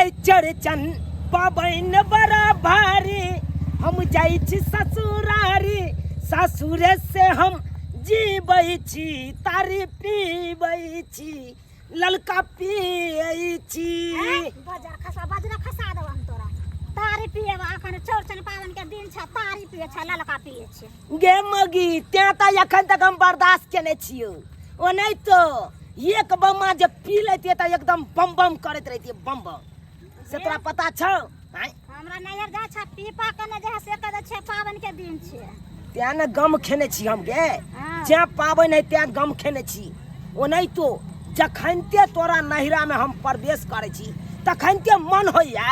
एलै चौरचन पाबनि बड़ा भारी, हम जाइ छी ससुरारी, सासुरे से हम जीबै छी, तारी पीबै छी, ललका पियै छी। बजर खसा, बजरा खसा देब हम तोरा। तारी पिएब अखन चौरचन पाबनि के दिन छै, तारी पिए छै, ललका पिए छै। गे मगी, तें तऽ एखन तक हम बर्दाश्त केने छियौ, ओनाहितो एक बम्मा जे पी लेतियै तऽ एकदम बम बम करैत रहितियै, बम बम। से तोरा पता छौ? आँय? हमरा नैहर जाइ छै पीपा के ने जे से कह दै छै पाबनि के दिन छै। तें ने गम खेने छी हम गे। हाँ। जें पाबनि है तें गम खेने छी। ओनाहितो जखनते तोरा नैहरामे हम प्रवेश करै छी तखनते मन होइया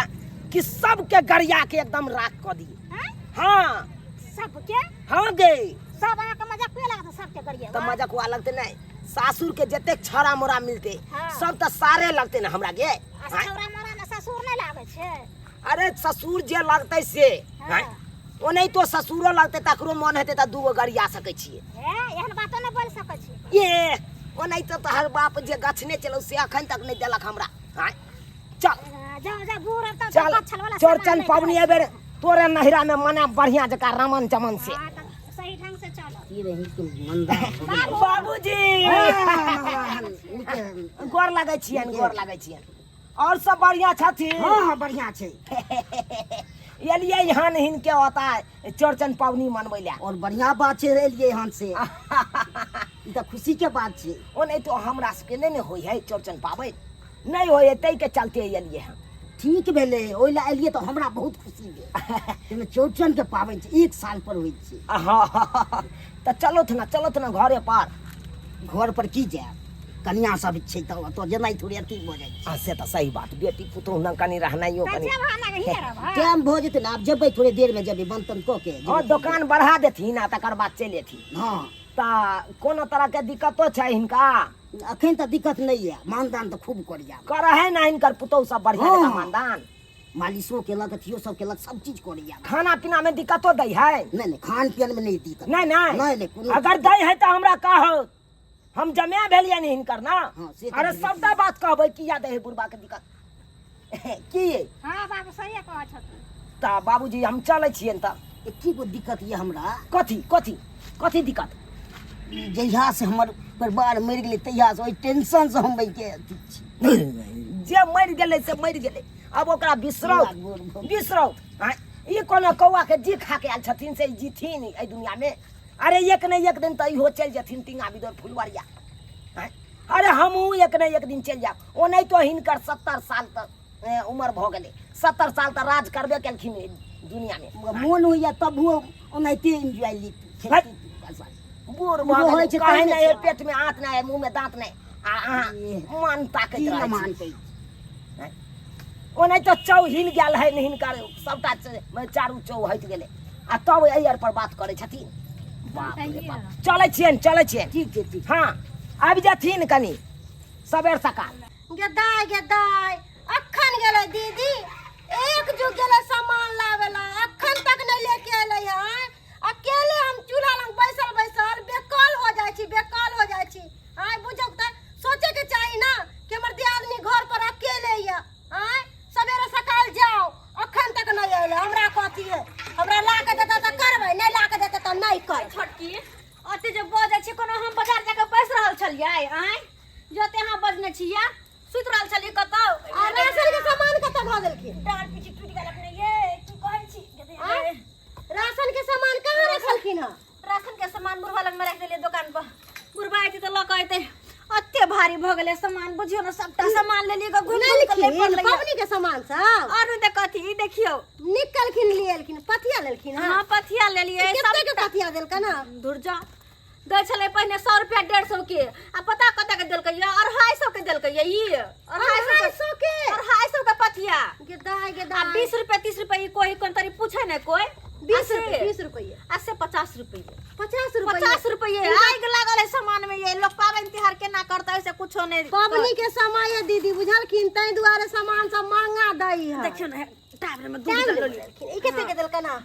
कि सबके गरिया के एकदम राख कऽ दी। आँय? हाँ। सबके? हाँ गे। सब अहाँके मजाक हुए लागत सबके गरिया? तऽ मजाक हुआ लगतै नहि, सासुर के जतेक छौड़ा मोड़ा मिलते हाँ। सब तऽ सारे लगते ने हमरा गे। आ आँय? छौड़ा मोड़ा में ससुर नहि लागै छै? अरे ससुर जे लगतै से। हाँ। आँय? ओनाहितो ससुरो लगतै तकरो मन हेतै तऽ दूगो गरिया सकै छियै। हे, एहन बातो नहि बोलि सकै छी। ए ओनाहितो तोहर बाप जे गछने चलौ से अखन तक नहि देलक हमरा। आँय? चल। हाँ, जाओ, जाओ, बूढ़ अब तऽ चल, गछल वाला सामान चौरचन नहि पाबनि खाइ। एहि बेर तोरे नहिरा में मना बढ़िया जकाँ रमन चमन से। हाँ, तऽ सही ढंग से चलो। की रही तुम मंदा हो गेलै। बाबूजी। हाँ, नीके। गोर लगै छियनि, गोर लगै छियनि। और सब बढ़िया छथिन? हाँ हाँ बढ़िया छै। एलियै हन हिनके ओतऽ चौरचन पाबनि मनबै लए। और बढ़िया बात छै एलियै हन से, ई तऽ खुशी के बात छै। ओनाहितो हमरा सबके नहि ने होइ है चौरचन पाबनि, नहि होइ है ताहिके चलते एलियै हन। ठीक भेलै, ओहि लए एलियै तऽ हमरा बहुत खुशी भेल। ताहिमे चौरचन के पाबनि छै, एक साल पर होइ छै। हँ तऽ चलौथ ने, चलौथ ने घरे पर। घर पर की जायब, कनिया सब छै तऽ ओतऽ जेनाइ थोड़े अथी भऽ जाइ छै। हँ से तऽ सही बात, बेटी पुतोहु लग कनि रहनाइयो तऽ कनि। जेब अहाँ लग हिये रहब, हँ? टाइम भऽ जेतै ने, आब जेबै थोड़े देर मे जेबै, बंद तंद कऽ के जेबै। हँ दोकान बढ़ा देथिन आ तकर बाद चलि एथिन। हँ। तऽ कोनो तरहके दिक्कतो छै हिनका? अखन तऽ दिक्कत नहि यऽ, मानदान तऽ खूब करैया। करै है ने हिनकर पुतोहु सब बढ़िया हँ। जकाँ मानदान? मालिशो केलक, अथियो सब केलक, सब चीज करैया। खाना पीना में दिक्कतो दै है? नहि नहि, खान पियन में नहि दिक्कत। नहि नहि? नहि नहि, कोनो अगर दै है तऽ हमरा कहू, हम जमा भेलियनि हिनकर ना। हाँ, से तऽ अरे भेलै। सबटा बात कहबै, किया दै है बुढ़बा के दिक्कत की? हाँ बाबू सही कहै छथिन। तऽ बाबूजी हम चलै छियनि तऽ। एकी गो दिक्कत यऽ हमरा। कथी कथी कथी दिक्कत? जहिया से हमर परिवार मरि गेलै तहिया से ओहि टेंशन से हम के अथी छी। जे मरि गेलै से मरि गेलै, अब ओकरा बिसरौ, पूरा गोर भऽ गेल। बिसरौ। आँय, ई कोनो कौआ के जी खा के आयल छथिन से ई जीथिन एहि दुनिया में? अरे एक ने एक दिन तऽ इहो चलि जेथिन टींगा बिदोर फुलवरिया। आँय, अरे हमहूँ एक ने एक दिन चलि जायब। ओनाहितो हिनकर 70 साल तक उमर भऽ गेलै, 70 साल तऽ राज करबे केलखिन एहि दुनिया में। मोन होइया तबो ओनाहिते एंजॉय ली। है। बूढ़ भऽ होइ गेलै, छै कहै तैमे नहि छै। पेट में आंत नहि, मुँह में दाँत नहि, आ अहाँ ए, मान ताकैत की रहै न छी। मानतै? ओनाहितो चौ हिल गेल है हिनकर, सबटा चारू चौ हटि गेलै आ तब एहि आर पर बात करै छथिन। बाप रे बाप। चलै छियनि, चलै छियनि। ठीक छै, ठीक। हाँ आबि जेथिन कनि सबेर सकाल। गे दाय, गे दाय, अखन गेलै दीदी, एक जुग गेलै सामान लाबे ला, अखन तक नहीं लेके अयलै हँ। अकेले हम चूल्हा लग बैसल बैसल बेकल हो जाइ छी, बेकल हो जाइ छी। आँय बुझौ तऽ सोचे के चाही ना कि हमर दियादनी घर पर अकेले यऽ। आँय सवेरे सकाल जाओ, अखन तक नहीं अयलै। हमरा कथी है, हमरा ला के देतै तऽ करबै, नहीं ला के देतै तऽ नहीं करबै। छोटकी ओते जे बजै छी, कोनो हम बाजार जाके बैस रहल छलियै? आँय जते अहाँ बजने छियै, सुति रहल छलियै कतौ? आ राशन के सामान कतऽ धऽ देलखिन? डाँड़ पीछे टूटि गेल अपने। ये की कहै छी? आँय? राशन के सामान कहाँ रखलखिन हँ? राशन के सामान बुढ़वा लग में राखि देलियै दोकान पर, बुढ़वा अयतै तऽ लऽ कऽ अयतै। अते भारी भऽ गेलै सामान, बुझियौ ने सबटा सामान लेलियै गऽ, घुमि घुमि कऽ लै लेलखिन पड़लै। पबनी के सामान सब? और तऽ कथी, ई देखियौ। निकलखिन लियलखिन, पथिया लेलखिन हँ? हाँ पथिया लेलियै। कते के पथिया देलकन हँ? धुर जा, दै छलै पहिने 100 रुपया 150 के, आ पता कते के देलकै ये? 250 के देलकै ये ई। 250 के? 250 के पथिया। गे दाय, गे आ दाय। 20 रुपया 30 रुपया ई कोई कोन तरी पूछे ने कोई। 20 रुपये, 20 रुपये। आ से 50 रुपये। 50 रुपये। 50 रुपये। आगि लागल है सामान में। ये लोग पाबनि तिहार केना करतै से कुछो नहीं। पबनी के समय है दीदी, बुझलखिन, ताहि दुआरे सामान सब महंगा दै है। देखियौ ने टाबर में दूध टाइम लऽ लिअ। लेलखिन। ई कते के देलकन हँ?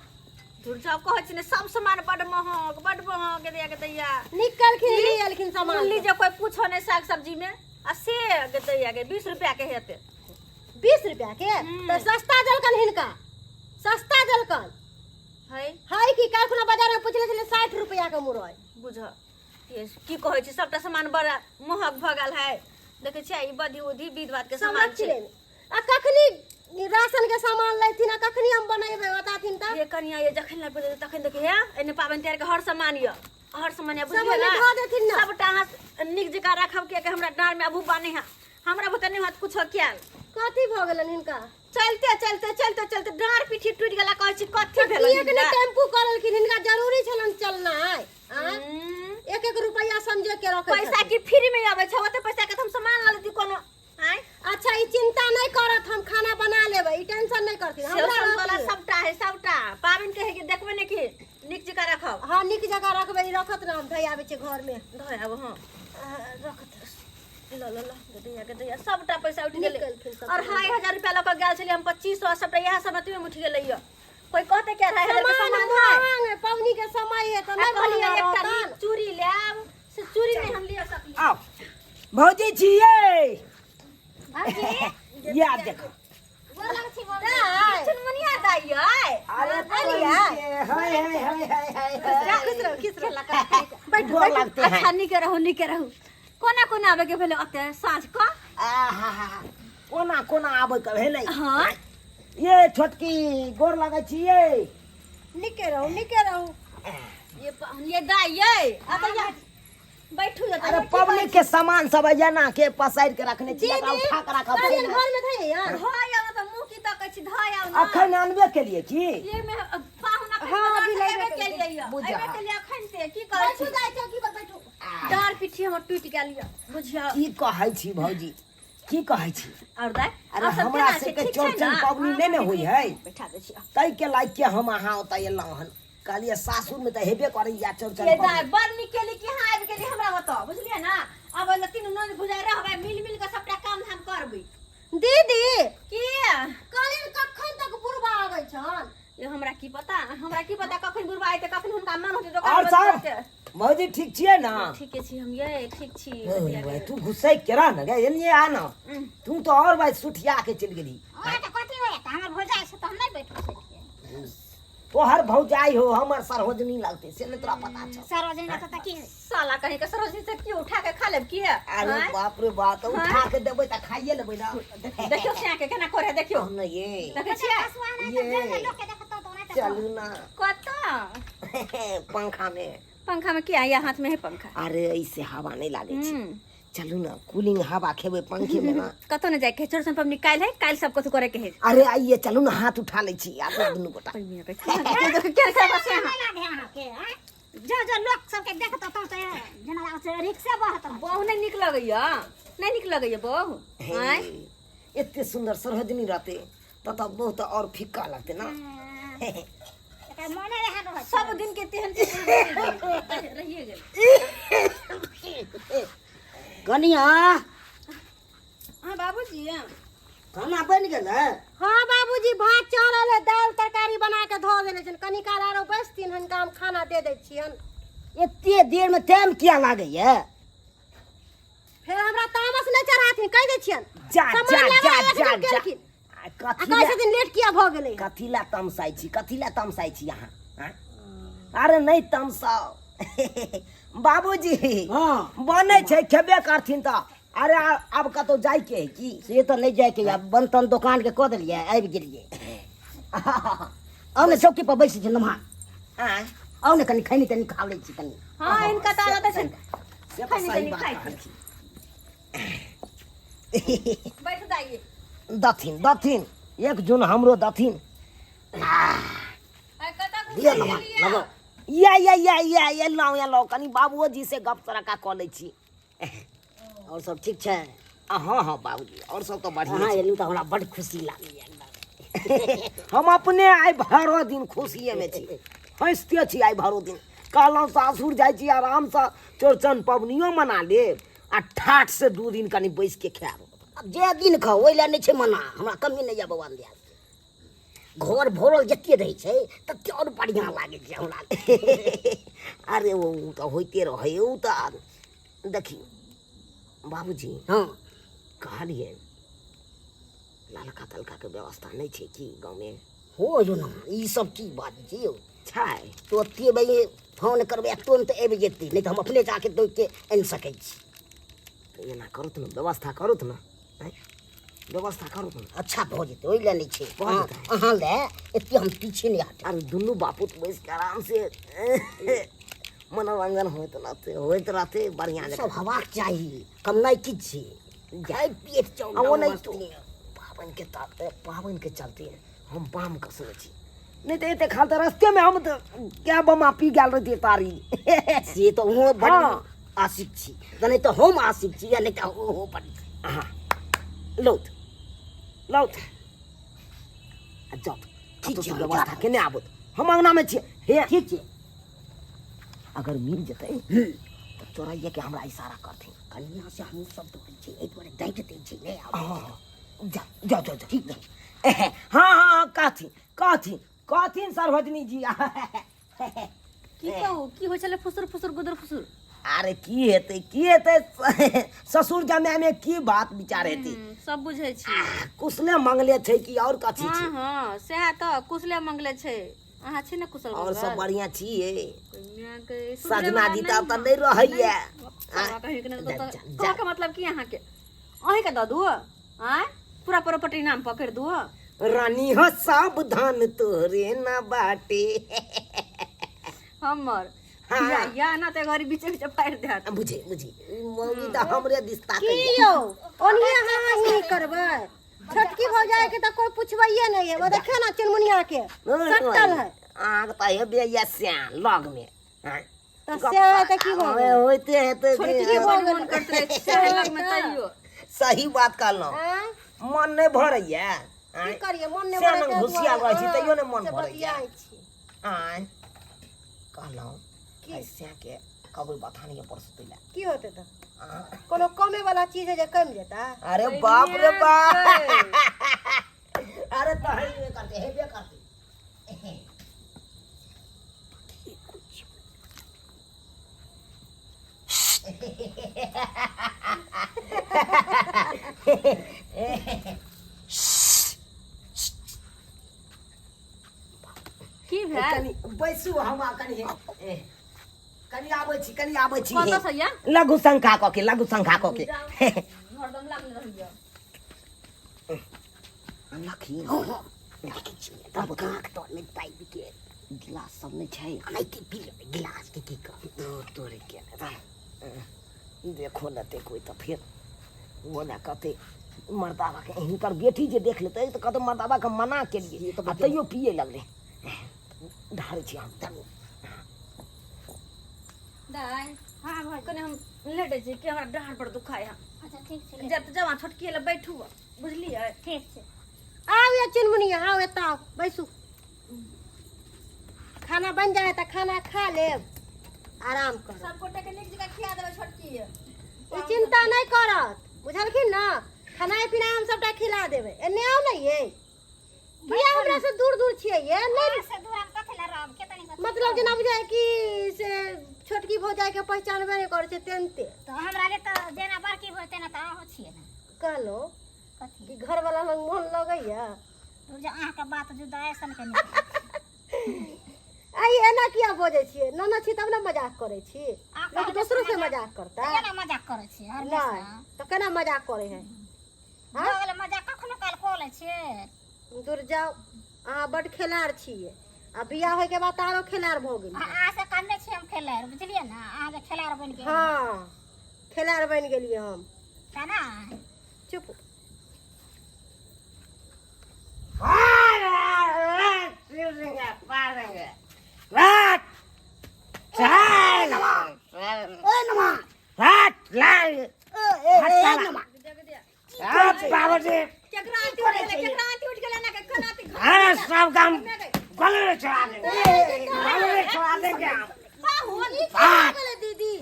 धुर जाउ, कहै छी ने सब सामान बड महग, बड महग दैया के दैया। निकलखिन लियलखिन सामान। मूली जे कोई पूछो नहीं साग सब्जी में, आ से के दैया के 20 रुपया के हेतै। 20 रुपया के तऽ सस्ता देलकन हिनका सस्ता देलकन है है कि काल्हि खुना बाजार में पुछले छलै 60 रुपया के मुरई बुझ ये की कहै छी सबटा सामान बड़ा महग भऽ गेल है देखै छियै ई बधी उधी विध बात के सामान छै संरक्षण आ कखनी राशन के सामान लेथिन आ कखनी हम बनेबै बताथिन तऽ ये कनिया ये जखन लग बजे तखन देखिए हे एने पाबनि तिहार के हर सामान ये हर सामान ये सब बुझलियै ओहिमे ना धऽ देथिन ना। सबटा अहाँ नीक जकाँ राखब कियाकि हमरा डाँड़ में अबू बानी है हमरा बुते नहीं होत कुछो किया कथी भऽ गेलनि हिनका चलते चलते चलते चलते डाँड़ पीठी टूटि गेला कहै छी कथी भेल एक ने टेम्पू करलखिन हिनका जरूरी छलन चलनाइ आँय? एक एक रुपया समझे के रखै पैसा की फ्री में आबै छै ओते पैसा के तऽ हम सामान लऽ लेती कोनो आँय अच्छा ई चिंता नहीं करत हम खाना बना लेबै ई टेंशन नहीं करथिन सेब हमरा संतोला रहत। सबटा है सबटा पाबनि के है कि देखबै ने कि नीक जकाँ रखब हाँ नीक जगह रखबै ई रखत ना हम धइ आबै छियै घर में धोए आब हँ रखत ल ल ल दैया के दैया सबटा पैसा उठि गेलै निकलथिन सबटा। 2500 रुपया लऽ कऽ गेल छलियै हम 2500 सबटा इएह सब अथीमे उठि गेलै यऽ कोई कहते कि 2500 के सामान सामान है महंग है, पबनी के समय है तो आ नहीं कहलियै महंगा एकटा रहतन। नीक चूड़ी लेब से चूड़ी नहि हम लिअ सकली आओ भौजी छियै भौजी या देखो दाइ, चुनमुनिया दाइ यै अरे अलिया। हाय हाय हाय हाय हाय जा, खुश रहो खुश रहो बैठू गोर बैठू लगते हैं। अच्छा नीके रहू नीके रहू कोना कोना आबे के भेलै ओते साँझ क आहा कोना कोना आबै के भेलै हाँ ये छोटकी गोर लगै छियै नीके रहू नीके रहू ये ये दाइ यै आ तऽ बैठू जतऽ अरे पब्लिक के सामान सब एना के पसारि के रखने छी एकरा उठा के राखब कहलियनि घर में धइए यार धोय आउ तऽ मुँह की तकै छी धोय आउ ना अखन आनबे केलिए की ये में पाहुन अखन हाँ, बाजार अभी से लाइबे एबे केलियै। केलियै यऽ। बुझा। एबे केलियै अखन ते की करै बैठू छी दाइ चौकी पर बैठू डाँर पिट्ठी हमर टूटि गेल यऽ बुझियौ की कहै छी भौजी की कहै छी और दाइ अरे और सब हमरा केना छै? सबके ठीक छै चौरचन ना? पबनी नहि ने होइ है बैठा दै छी ताहि के लायक के हम अहाँ ओतऽ एलहुँ हन कहलियै सासुरमे तऽ हेबे करैया चौरचन ये दाइ पबनी बड़ नीक केली कि अहाँ आबि गेली हमरा ओतऽ बुझलियै ना आब ओहिमे तीनू ननद भुजाइ रहबै मिल मिल के सबटा काम धाम करबै दीदी की कहलियनि कखन तक बुढ़बा आबै छन ये हमरा की पता हमरा की पता कखन बुढ़बा अयतै कखन हुनका मन होतै दोकान और बंद सब करतै। भौजी ठीक छियै ना ठीके छी हम ये ठीक छी ओए भाई, तू गुस्से केरा न गे एलिए आ ना तू तो और भाई सुठिया के चल गेली ओकरा तऽ कथी होयत हमर भौजाइ छै तऽ हम नहि बैठू सकियै तोहर भौजाई हो हमर सरहोजनी लगते से नहीं तोरा पता छौ सरोजनी रहतौ तऽ की होइ? साला कहीं के सरोजनी से की उठा के खा लेब की अरे आँय? बाप रे बाप तो उठा के देबै तऽ खाइए लेबै ना देखियौ से के केना करे देखियौ हम ने ये देखै छियै हँसुआ नहि तऽ ये। जल जल लोकके देखतौ तऽ ओनाहिते चलू ना कतऽ पंखा में पंखा में की आया हाथ में है पंखा अरे ऐसे हवा नहीं लागे छै हम्म। चलू ना कूलिंग हवा खेबै पंखे में ना कतौ नहि जाइके है चौरचन पबनी काल्हि है काल्हि सब कथु करे के है अरे आइए चलू ना हाथ उठा लै छी अपना दुनू गोटा नहि लागे अहाँके आँय? जो जो लोक सबके देखतौ तऽ जेना लागै छै रिक्शे बहत रहत। बहु नहि नीक लगैया नहि नीक लगैया बहु आँय हे, एते सुंदर सरोजनी रहते तब तऽ बहुत और फीका लगते ना एकर मने रहै रहै छै। सब दिन के तेहन रहिए गेल कनिया हाँ बाबूजी खाना बनि गेलै हाँ बाबूजी भात चढ़ल है दालि तरकारी बना के धऽ देने छनि कनी काल आरो बैसथिन हुनका हम खाना दे दै छियनि एते देर में टाइम किया लागैया फेर हमरा तामस नहि चढ़ाथिन कहि दै छियनि जा सामान जा लाबऽ जा एक जा दिन जा गेलखिन। आ आ कथी कहै ला छथिन लेट किया भऽ गेलै कथी ला तमसाइ छी कथी ला तमसाइ छी अहाँ आँय? अरे नहि तमसाउ बाबूजी हाँ बनै छै खेबे करथिन तऽ अरे आब कतहु जाइके है की से तऽ नहि जाइके यऽ बन तन दोकान के कऽ देलियै आबि गेलियै आउ ने चौकी पर बैसै छी नमहर आँय आउ ने कनि खैनी तनी खा लै छी कनि हाँ इनका तऽ आदत छै से तऽ खैनी सही तनी बात खाइ कहलखिन बैठ जाइए दथिन दथिन एक जून हमरो दथिन दिअ नमहर लगाउ या या या या एलहुँ एलहुँ कनि बाबुओ जी से गप सड़का कऽ लै छी आओर सब ठीक छै हँ हँ बाबूजी आओर सब तऽ बढ़िआँ अहाँ छै एलहुँ तऽ हमरा बड्ड खुशी लागैए हम अपने आइ भरो दिन खुशिएमे छी हँसिते छी आइ भरो दिन कहलहुँ सासुर जाइ छी आरामसँ चौरचन पबनियो मना लेब आ ठाठ से दू दिन कनि बैसिके खायब आब जे दिन खाउ ओहि लए नहि छै मना हमरा कमी नहि यऽ भगवान दया घर भरल जते रहै छै तते आओर बढ़िआँ लागै छै हमरा अरे ओ तऽ होइते रहै ओ तऽ देखियौ बाबूजी हँ कहलियै ललका तलका के व्यवस्था नहि छै की गाँवमे? हो जो ना, ई सब की बात छै यौ? छै। तो ओते बजे फोन करबै आ तुरन्त आबि जेतै, नहि तऽ हम अपने जाके दौड़ के आनि सकै छी। तऽ एना करू ने, व्यवस्था करू ने, आँय? व्यवस्था करू ने। अच्छा, भऽ जेतै, ओहि लए नहि छै। भऽ जेतै। अहाँ लए एते हम पीछे नहि हटब। आर दुनू बापूत बैस के आराम से मनोरंजन होइत रहतै, होइत रहतै बढ़िआँ सब जकाँ। हवाक चाही, कम नहि किछु छै, जाय पियैत आ जाउ। ओ नहि तो पाबनिके ताते, पाबनिके चलते हम बाम कसने छी, नहि तऽ एते खाल तऽ रस्तेमे हम तऽ कए बमा पी गेल रहितियै तारी। से तऽ ओहो बड आशिक छी, तऽ नहि तऽ हम आशिक छी, या नहि तऽ ओहो बड। हाँ, लौत लौत आ जाउ। ठीक छै, हम व्यवस्था जा। केने आबत, हम अंगनामे छियै। हे, ठीक छै। अगर मिल जेतै तऽ चोराइए के हमरा इशारा करथिन। कनिया से हमहूँ सब डरै छी, एहि दुआरे डाँटि दै छै, नहि आबै। हाँ, जाउ जाउ जाउ जाउ, ठीक छै। हाँ हाँ हाँ, कहथिन कहथिन कहथिन सर्वजनी जी। की कहू, की होइ छलै फुसुर फुसुर गुदुर फुसुर? अरे की हेतै, की हेतै, ससुर जमायमे की बात विचार हेतै? सब बुझै छी। कुशले मंगले छै कि और कथी छै? हँ हँ, सएह तऽ कुशले मंगले छै। अहाँ छी ने कुशल और सब मंगल? बढ़िया छियै। कन्या के सुधरे सजना वाला जी नहि। तऽ तऽ नहि रहैया। साला कहीं के नहि। जा, तऽ जा, कहऽ के मतलब की अहाँके, अहींके दऽ दू? आँय, पूरा प्रॉपर्टी नाम पकड़ि दू? रानी हो, सावधान तोरे ना बाटे। हमर हाँ। या या ना तऽ घड़ी बीचे बीचे फाड़ि देत। बुझे बुझे, ई मौगी तऽ हमरे दिस की ताकैया। यौ, ओनिये हाँ ही करबै? छोटकी भौजाई के तऽ कोई पुछबैये नहीं है। वो देखियो ना, चुनमुनिया के सटल है। अहाँके तऽ हेबे या श्याम लगमे, आँय? तऽ से है तऽ की भऽ गेलै? होइते हेतै। छोटकी कि- बड़ मन करैत रहै छै लगमे तैयो। सही बात कहलहुँ। आँय? मन नहि भरैया, आँय? की करियै, मन नहि से भरै लग ताहि घुसियाल दुआरे, रहै छी, तैयो नहि मन से भरैया। बतियाइ छी। आँय, कहलहुँ ऐसे के कभी बथानिए पर सुतै लए। की होतै तऽ? कोनो कमे वाला चीज है जे कमि जेतै? अरे बाप रे बाप, अरे तऽ हेबे करतै, हेबे करतै। की भेल? कनि बैसू, हम आ कनि कनि आबै छी, कनि आबै छी। कतऽ से या? लघु शंका कऽ के, लघु शंका कऽ के। हरदम लागल रहैया। लखी। हँ, देखै छी तब काँख तरमे दाबि के। गिलास सब नहि छै? एनाहिते पी लेबै, गिलास के की करब? दूर तोड़े के देखो लेतै कोइ तऽ फेर ओ ने कहतै मर्दाबा के, हिनकर बेटी जे देख लेतै तऽ कहतै मर्दाबा के मना केलिए आ तैयो पिए लगलै। ढारै छी हम। दाइ। हाँ भौजी। कनि हम लेटे छी कि हमरा डाँड़ पर दुखाय है। अच्छा, ठीक छै। जब जब अहाँ छोटकी लए बैठू, बुझलियै? ठीक छै। आउ ये चुनमुनिया, आउ, एतऽ आउ, बैसू। खाना बनि जाए तऽ खाना खा लेब, आराम करब। सब गोटे के नीक जकाँ खिया देबै छोटकी। ई चिंता नहि करत, बुझलखिन ने? खेनाइ पिनाइ हम सबटा खिला देबै। एन्ने आउ ने ये। किया हमरा से दूर दूर छियै ये? नहि। अहाँ से दूर हम कथी लए रहब? के तनी मतलब जेना बुझाय कि से छोटकी भौजाई के पहचानबे नहि करै छै तेनते। तऽ हमरा ले तऽ जेना बड़की भौ तेना तऽ अहूँ छियै ने। कहलहुँ कथी? कि घरवाला लग मोन लगैया? दूर जे, अहाँके बात जुदा ऐसन के निकलत। आइ एना किया बजै छियै? ननद छी तब ने मजाक करै छी। अहाँ लोक दोसरो से मजाक करता? केना मजाक करै छियै हमेशा? नहि तऽ केना मजाक करै है? भऽ गेलै, मजाक कखनो काल कऽ लै छियै। दूर जाउ, अहाँ बड खेलाड़ छियै आ बियाह होइके बाद तऽ आरो खेलाड़ भऽ गेलियै। अहाँ से कम नहि छियै हम खेलाड़, बुझलियै ने? अहाँ जे खेलाड़ बनि गेलियै। हँ, खेलाड़ बनि गेलियै हम। केना? चुप। ए नमा, ए ए नमा। केकरा आंटी उठि गेलै? केकरा आंटी उठि गेलै? एना के केना आंटी? अरे सब काम गले में चढ़ा देंगे, गले में चढ़ा देंगे हम। पाहुन। ई की भऽ गेलै दीदी?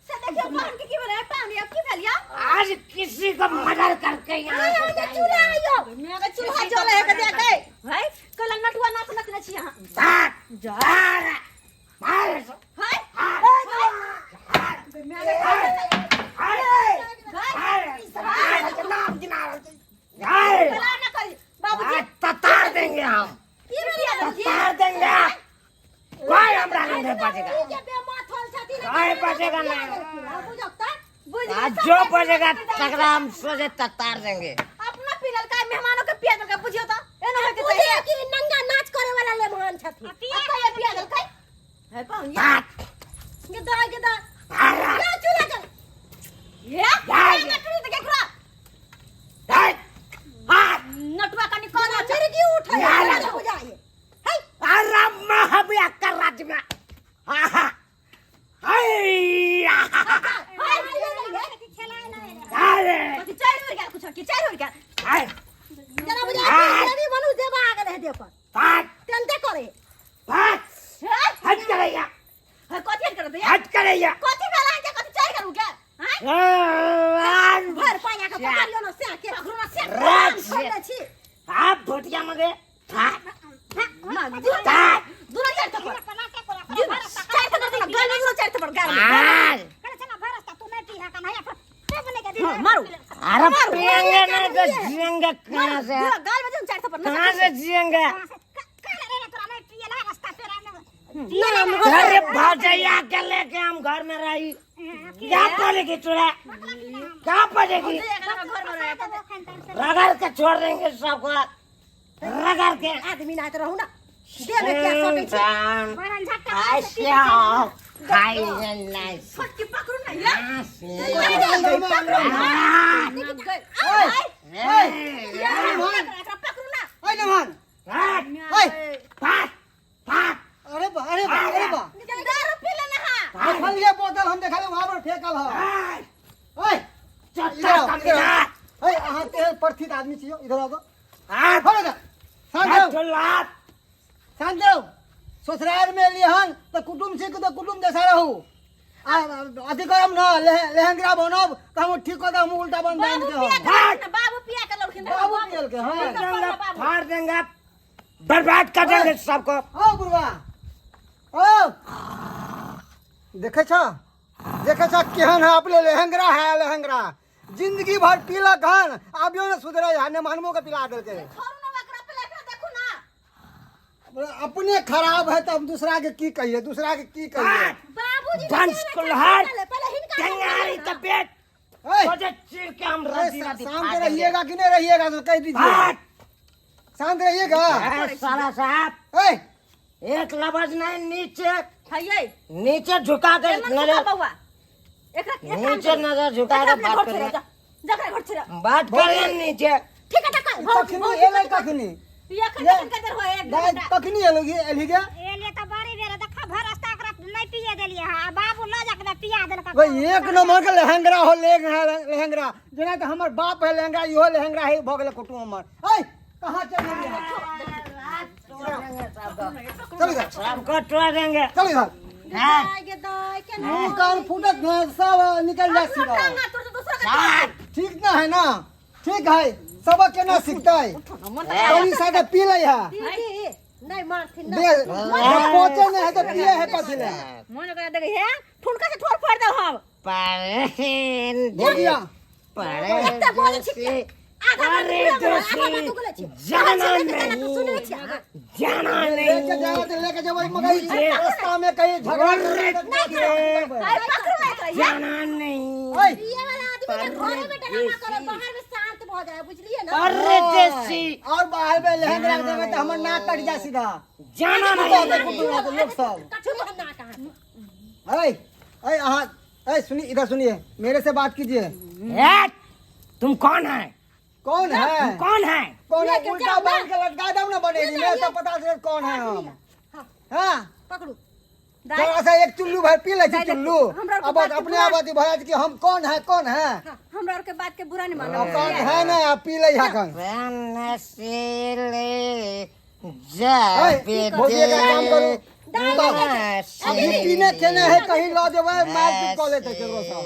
से देखियौ पाहुन के की भेलै। पाहुन, आब की भेल या? आज किसी को मर्डर करके यहाँ से जाएंगे। चूल्हा आइयो। मेरा के चूल्हा जले है के देख भाई, कल नटुआ नाच नचने छी अहाँ। भाग, जा। भाग, भाग, हाय। भाग, भाग, नाम गिना रहल छी। भाग। कला ना करी। देंगे। कोई हमरा नहीं बचेगा, जे बेमाथल छथिन कोई बचेगा नहीं। बुझक त बुझ आज जो बचेगा तकरा हम सोचे तक तार देंगे। अपना पी ललका, मेहमानों के पिया देलका। बुझियो त, एना होय के बुझे चाहिए कि नंगा नाच करे वाला लेमान छथिन। अब ये पिया देलकै है पाहुन ये। बात गे दाय, गे दाय। अरे जा चूल्हा चल। ये नटरी त केकरा हाय हाय। नटुआ कनी कोना छै। मिर्गी उठे यार। बुझाइए है। अरे महाबिया कर राज्य में आहा हाय आहा। अरे कथी चारि बेर गेल कुछो की चारि बेर गेल? हाय। जना बुझाइए देवी मनु देवा आ गेल है देह पर। बात तेलते करे। बात हे हट करेगा। हे, कथी हट करत ये? हट करेगा। कथी भेल अहाँके? कथी चारि करू के हैं? भर पाया के पकड़ियो न से के। पकड़ू ना से। राज छोड़ने छी। आप भोटिया मगे दूर चारि थप्पड़, चारि थप्पड़ देना गाल में, दूर चारि थप्पड़ गाल में। हाँ, मारू। अरे पियेंगे नहीं तो जिएंगे कहाँ से? दूर गाल में देना चारि थप्पड़। कहाँ से जिएंगे? अरे भौजैया के लेके हम घर में रही क्या पड़ेगी तुरा? क्या पड़ेगी? घर में रहे। रगड़ के छोड़ देंगे सबको रगड़ के। आदमी ना रहू ना देह में क्या सटै छै। छोटकी पकड़ू ना ये। एकरा पकड़ू ना। ओए नमन, ओए। अरे बा, अरे बा, अरे बा। दारू पी लेना हा। देखल ये बोतल हम देखल वहां पर फेंकल ह। ओए, इधर आओ, इधर आओ। ओए, अहाँ तेहन प्रथित आदमी छियो, इधर आओ तो। हो जा, शांत रहो, शांत रहो। ससुराल में एलियै हन तऽ कुटुम्ब छी तऽ कुटुम्ब जैसा रहू। आ अथी करब न, लेहंगरा बनब तऽ हम ठीक कऽ देब, हम उल्टा बन बाबू देब। पिया के लौलखिन ना, बाबू पिया के लौलखिन ना। बाबू पियल के हाँ। फाड़ देंगे, बर्बाद कर देंगे सबको। ओ बुढ़वा, ओ देखे छ, देखे छ केहन है अपने लहंगरा है लहंगरा। जिंदगी भर पीलक हन, आबियो ने सुधरे है ने मानबो के पिला देलकै। छोड़ू ना ओकरा, पहिले एकरा देखू ना। अपने खराब है तो हम दूसरा के की कहिए, दूसरा के की कहिए? बाबूजी वंश कुल्हाड़ पहले हिनका टेंगारी तबियत ओए, तुझे चीर के हम ओए, रद्दी रद्दी शाम फाड़ के देंगे। रहिएगा कि नहीं रहिएगा तो कह दीजिए। फाड़। शांत रहिएगा। ए, साला साहब। ओए। एक लबज नहीं, नीचे हइये। नीचे झुका के एना नजर झुका बौआ, एकरा एक काम नीचे करू। नजर झुका एकरा के अपने बात घर छोड़े करिए। जा, जकरा घर छोड़े। बात करिए नीचे। ठीक है, तक कखनी एलै, कखनी? एखन कखन कदर होय एक दाइ घंटा। कखनी एलौ एलही गे? एलियै तऽ बड़ी बेर देखा, भर रास्ता ओकरा नहि पिए देलियै हँ, आ बाबू लऽ जाके पिया देलक। भाई एक नंबर के लहंगरा हो लहंगरा, जेना कि हमर बाप है लहंगरा, इहो लहंगरा है। भऽ गेलै कुटुम्ब हमर। ऐ कहाँ चल गेलियै? चल इधर। सबको तोड़ देंगे। चल इधर। हाँ। दाय गे दाय के। मुंह कान फूटत न सब निकल जाए सीधा। टांगा तोड़ दे दूसरा के। सात। ठीक ना है ना? ठीक है, सबक केना सिखतै? तनी साथे पी लै है। दीदी नहीं मारथिन ना। दे पहुंचे नहीं है तो पिए है कथी ले? मन ओकरा देखे हे, ठुनका से ठोर फोड़ देब हम। पर भोगिया। एते बोलै छी परदेसी आधा बात पूरा बोलै, आधा बात उगलै छी। जाना तो सुनै नहीं छी अहाँ। जाना लेके नहीं। जाओ तो लेके जाओ, मगर रास्ता में कहीं झगड़ा अरे अरे पकड़ू ना एकरा ये। जाना नहीं। ओए। पिए वाला आदमी के घरे में डरामा करे, बाहर में शांत भऽ जाए, बुझलिए ना? परदेसी। और बाहर में लहंगा रख देबै तऽ हमर नाक कटि जाय सीधा। जाना कुत्ता नहीं। के कुटुम्ब के लोग सब। कछु हम ना कहा। ऐ ऐ अहाँ, ऐ सुनिए, इधर सुनिए, मेरे से बात कीजिए। ए, तुम कौन है? कौन है? तुम कौन है? कौन है? लेके उल्टा जाओ ना। बांध के लटका दो ना बनेगी, मैं सब पता चले कौन है हम। हाँ। पकड़ू। थोड़ा सा एक चुल्लू भर पी ले छी चुल्लू। हमरा आरके अब बात के अपने बुरा- आप अथी भऽ जाइ छै कि हम कौन है, कौन है। हमरा आर के बात के बुरा नहीं मानो। अब कौन है ना, आप पी ले हकन। बनसिले ऐ, भौजी का काम करू। अभी पीने केने है, कहीं लऽ जेबै मार पीट कऽ लेतै केकरो सब।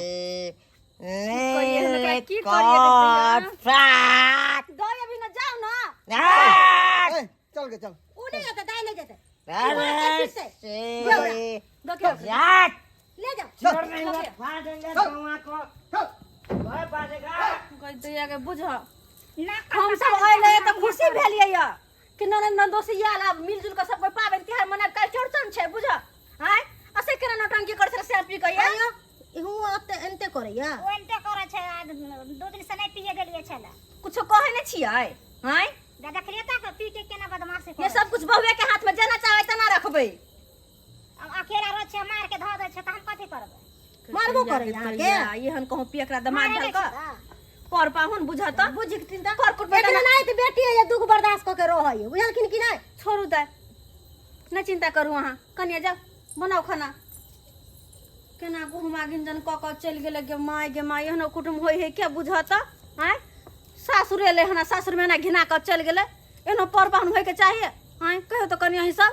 करिए हम एकरा, की करिए देखिए। दाई अभी ना जाओ ना। ऐ, चल गे चल। उ नहीं जेतै दाइ, नहीं जेतै। देखियो। ले जाओ। छोड़ देंगे, फाड़ देंगे गौवा को। चल। भय बाजेगा। कह दैया के बुझ, हम सब अइले तऽ खुशी भेलियै यऽ। कि ननद ननदोसी आयल, आब मिलजुल के सब कोई पाबनि तिहार मनाब। काल्हि चौड़चन छै, बुझ आँय, असे केना नौटंकी करै छलै से पी के? आइयो इहू ओते एनते करैया। ओ एनते करै छै, आ 2 दिन से नहि पिए देलियै छलै। कुछो कहै नहि छियै आँय? दा देखलियै तऽ पी के केना बदमाशी ये करै। सब कुछ बहुए के हाथ में, जेना चाहे तेना रखबै। आब अकेला रहै छै, मार के धऽ दै छै, तऽ हम कथी करबै? मारबो करैया अहाँके? एहन कहूँ पियकरा दिमाग मारै धल नहि कऽ छै तऽ। पर पाहुन बुझत। बुझथिन तऽ कर कुटबै एक तऽ नहि तऽ बेटी है, दुख बर्दाश्त कऽ के रहै, बुझलखिन कि नहि? छोड़ू दाइ, नहि चिंता करू अहाँ। कनिया जाउ, बनाउ खाना। केना गुहमा गिंजन कऽ कऽ चलि गेलै। गे माय, गे माय, एहनो कुटुम्ब होइ है क्या? बुझत आँय, सासुर एलै हन, सासुरमे एना घिना कऽ चलि गेलै। एहनो पर पाहुन होइके चाहिए आँय? कहियो तऽ कनि अहीं सब।